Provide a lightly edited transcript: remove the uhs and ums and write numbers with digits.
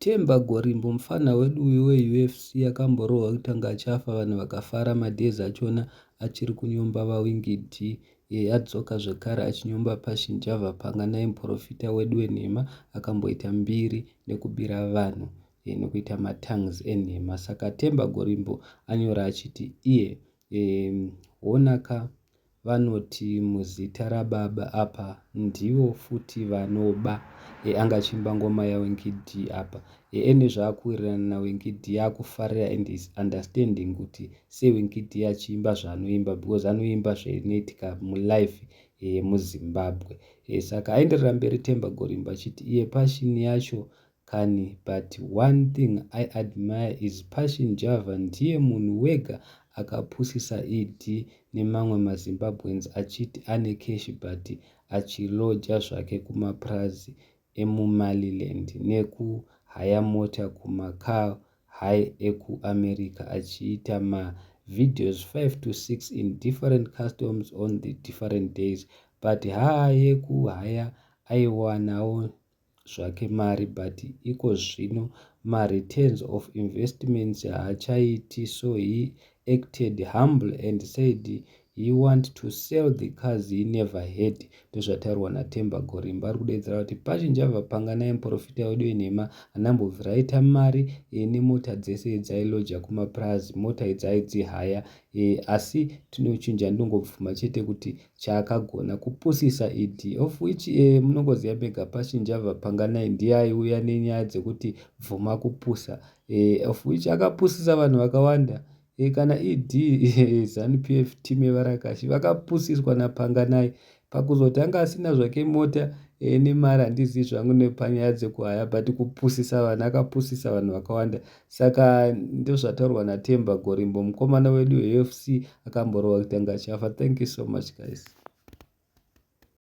Themba Gorimbo mufana wedu uyu weUFC akamborohwa kutanga achafa vanhu vakafara madays achona achiri kunyomba vaWinky D adzoka zvekare achinyomba Passion Java Panganai muprofita wedu wenhema akamboita mbiri nekubira vanhu nekuita matongues enhema. Saka Themba Gorimbo anyora achiti iye honaka vanoti muzita rababa apa ndivo futi vanoba. Anga achiimba ngoma yaWinky D apa ene zvaakuwirirana naWinky D, akufarira and is understanding kuti sei Winky D achiimba zvaanoimba, because anoimba zvinoitika mulife yemuZimbabwe. Saka aenderera mberi Themba Gorimbo achiti iye passion yacho kani, but one thing I admire is Passion Java. Ndiye munhu wega akapusisa ED nemamwe maZimbabweans achiti ane cash, but achiloja zvake kumapurazi emuMaliland nekuhaya mota kumacar hire ekuAmerica, achiita mavideos 5 to 6 in different customs on the different days, but haa, yekuhaya aiwanawo zvake mari. But iko zvino mareturns of investments haachaiti, so he acted humble and said he want to sell the cars he never had. Ndozvataurwa naThemba Gorimbo. Ari kudedzera kuti Passion Java Panganai muprofita wedu wenhema anambobvira aita mari nemota dzese dzailoja kumapurazi, mota idzi aidzihaya asi tinochinja. Ndongobvuma chete kuti chaakagona kupusisa ED, of which munongoziva mega Passion Java Panganai ndiye aiuya nenyaya dzekuti bvuma kupusa, of which akapusisa vanhu vakawanda. Kana ED, ZANU PF team yevarakashi vakapusiswa naPanganai pakuzoti anga asina zvake mota nemari, handizivi zvangu nepanyaya dzekuhaya, but kupusisa vanhu akapusisa vanhu vakawanda. Saka ndozvataurwa naThemba Gorimbo, mukomana wedu weUFC akamborova kutanga achafa. Thank you so much, guys.